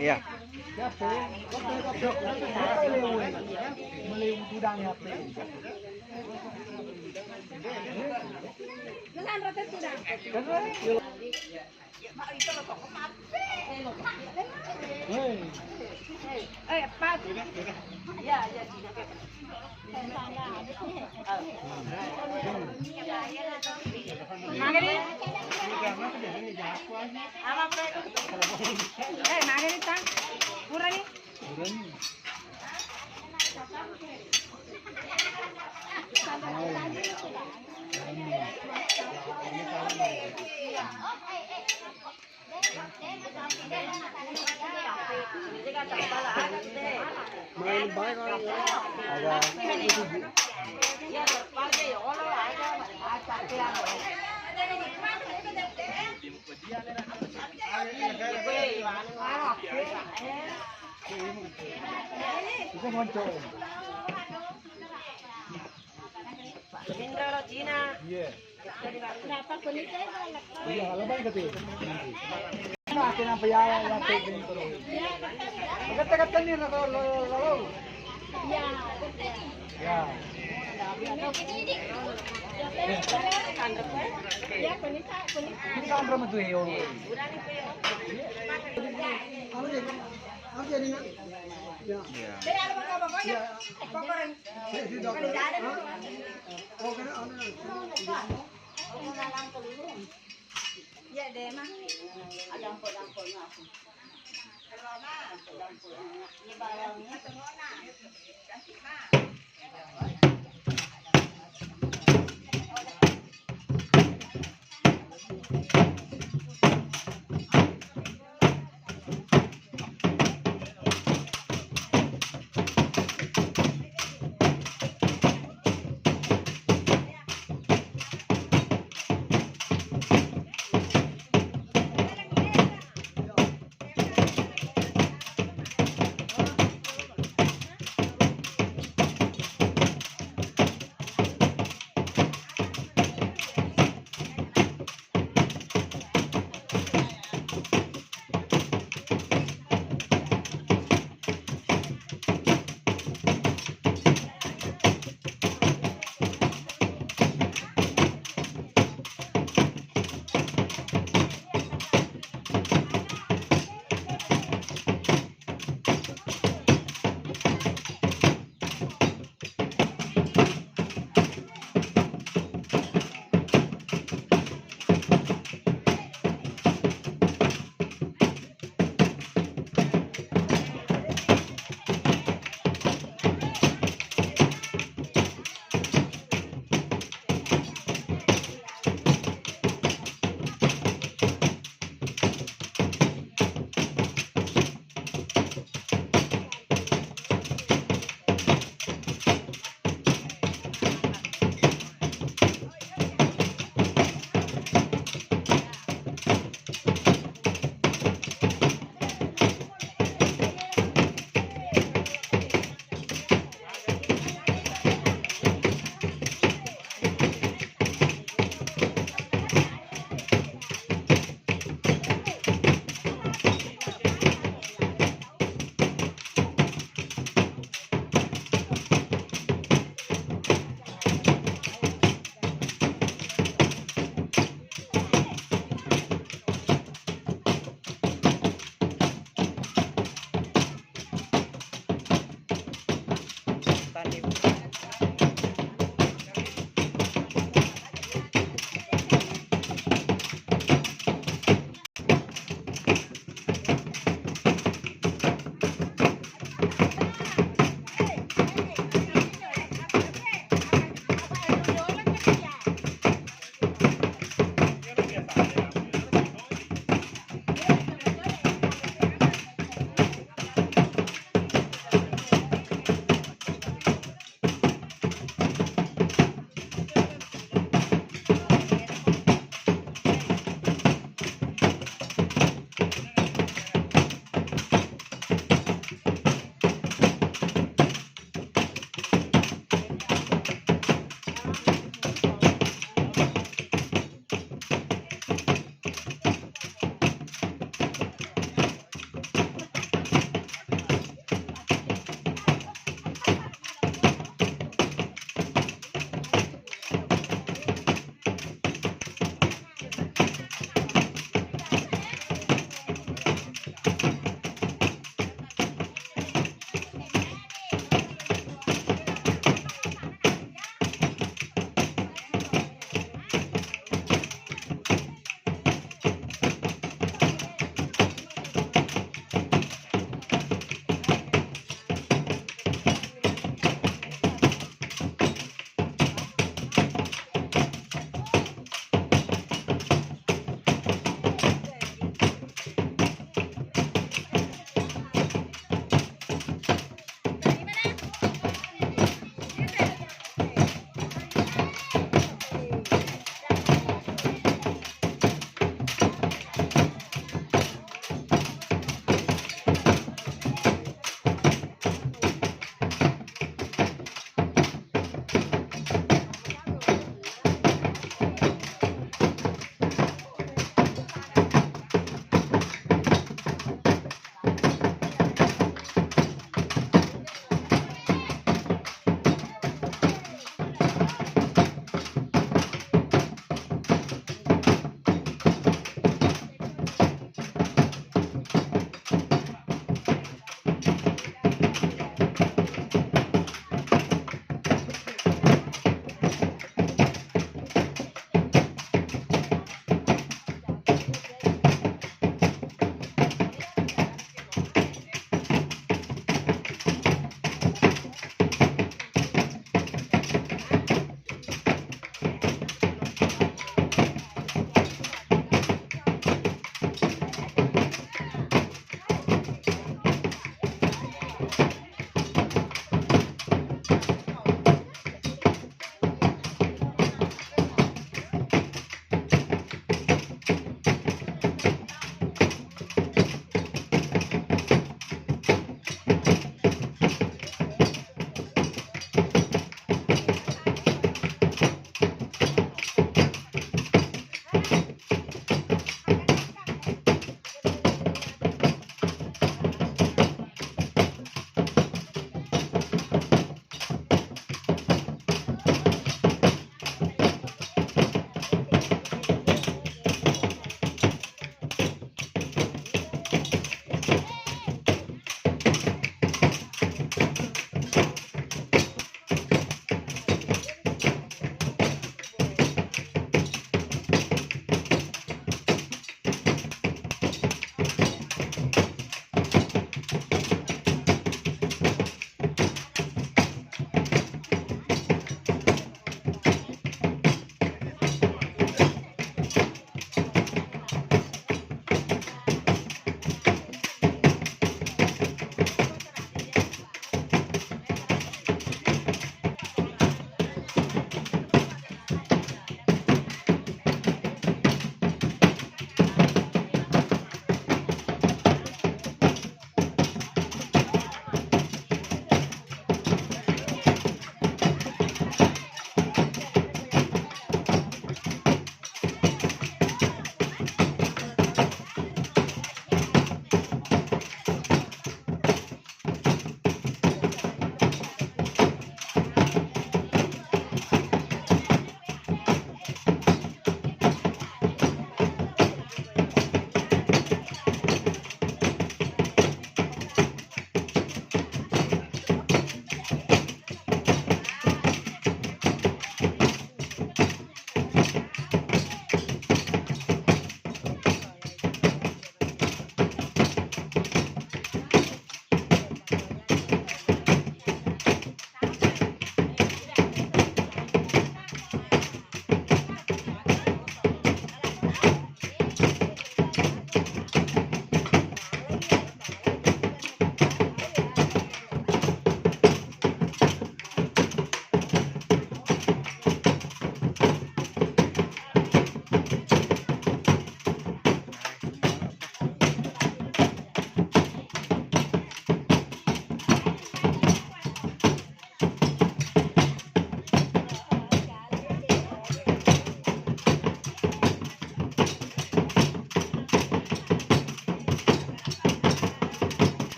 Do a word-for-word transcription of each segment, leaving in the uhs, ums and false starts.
Iya. Eh, pas. Magari? Eh, magari, tang? Purani? Main baik, ada. Itu muncul. Indra lo Cina. Iya. Iya, kalau baik kata. Nah, kenapa ya, ya, ya, ya, ya. Kata-kata nih, lo, lo, lo, lo. Ya. Ini Sandra mah tuh, yo. Anu jadi, anu jadi, ya. Iya. Iya.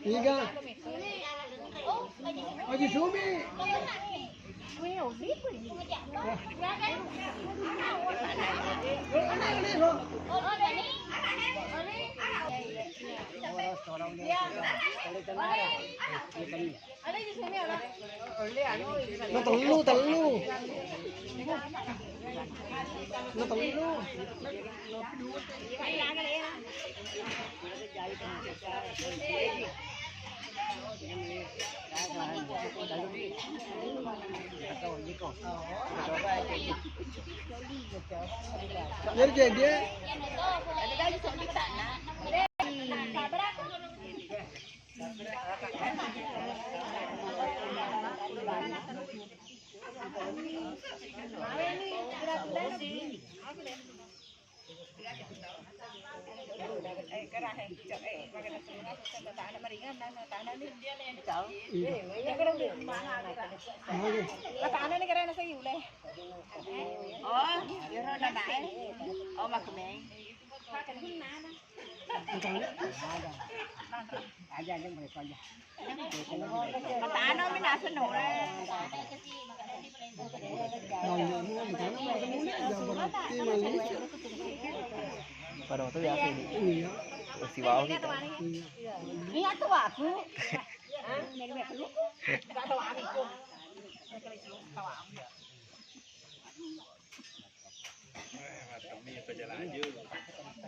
Iga. Haji Sumi. Na tellu, tellu. Na tellu. Jadi, jadi. Oh, iyaro nanae. Oh, makemeng. Aja, aja, mereka aja. Matano mi naseng nore. Pada waktu biasa ini. Iya. Siwau kita. Iya. Iya tuh aku. Hah? Gak tahu aku.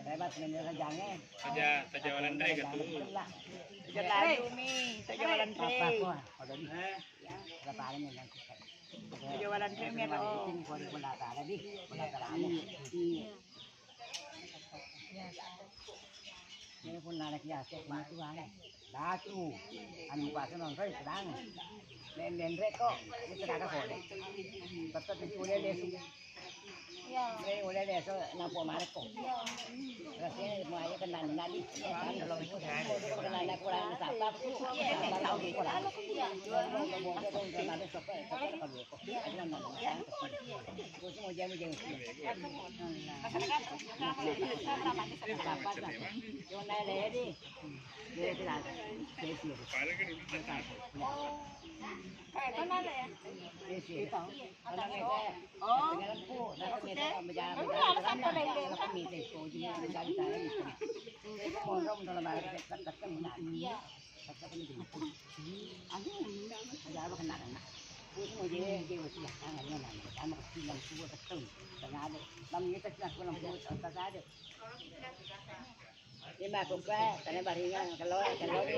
Hebat, ini rajange. Taja, taja Walanda ka tu. Taja Walanda mi, taja Walanda. Apa, apa? Ada di. Eh? Ada paling yang aku. Taja Walanda mi ada. Ini boleh bola tak ada di. Bola tak ada. Iya. Ini pun ada kias, matu aneh. Datu, anu kuasa nonton sedang. Menre ko, itu kagak boleh. Tetap itu boleh lesu. Iya. Boleh, boleh lesu, nampak marek ko. Iya. Rasanya mau aja kena nadi. Kalau itu kena kurang sapa. Iya. Iya. Iya. Iya. Lima kupa, tane baringa, kalau, kalau ni,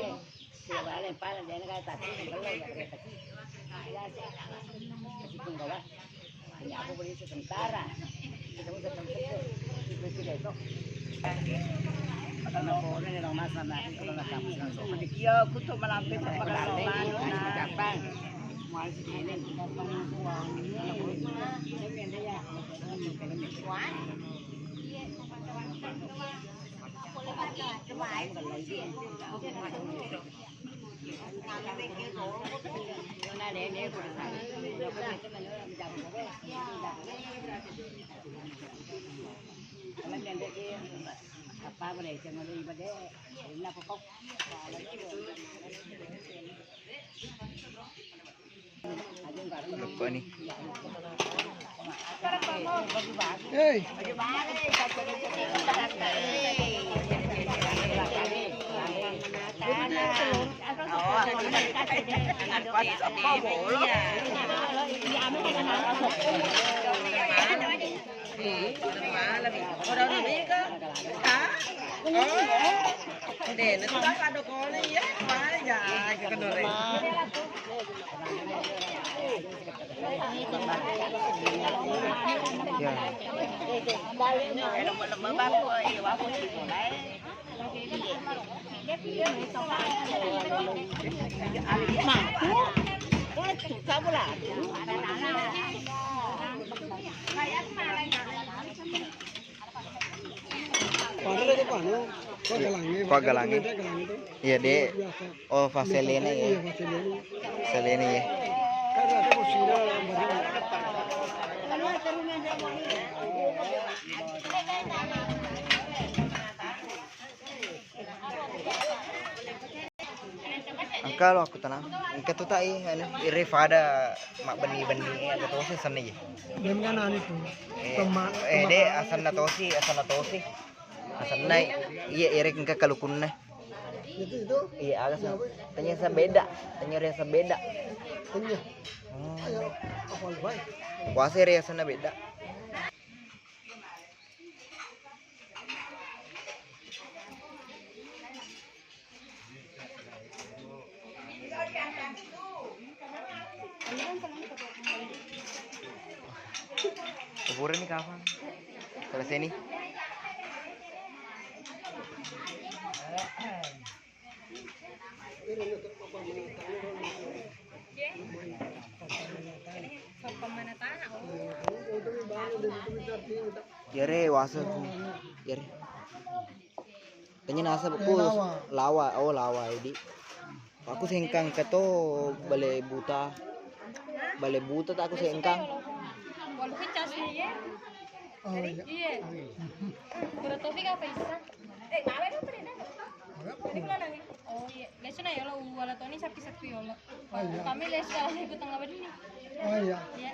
siwale pala, dia nak kata, kalau ya, kereta ki. Ya, sih. Kasih penggawa. Ini aku beli sementara. Kita usah tahu betul. Itu tidak itu. Kalau mau orang yang masa nanti kalau nak kamu langsung. Iya, aku tuh malampe sama kalau mana. Capang. Mau sini. Wan. Lupa nih. Hei. Pada lagi panu. Ko galangnge. Iya, Dek. Oh, faselena ya. Faselena ya. Engka lo aku tenang. Engka tu tai anu, ire fada mabbenni-benni, engka tosi asenna je. Dem kan anu tu. Eh, eh, Dek, asenna tosi, asenna tosi. Asenna iya, ire engka kalukunna. Itu, itu. Iya, aga sa. Tanya sa beda. Tanya ire sa beda. Tanya. Hmm. Ayo, apa lu, Bay? Kuasa ire asenna beda. Kuburan ni kapan? Selesai ni. Yare wasaku. Yare. Tanya nasaba ku lawa. Lawa. Oh, lawa idi. Aku sengkang ke to bale buta. Bale buta tak aku sengkang. Walau kecas nih ya. Oh, iya. Iya. Kurang topi apa isa? Eh, mawe dong, Frida. Tadi pulang lagi. Oh iya. Lesu na yolo, wala toni sapi-sapi yolo. Oh, iya. Kami lesu ikut tengah badi nih. Oh, iya. Iya.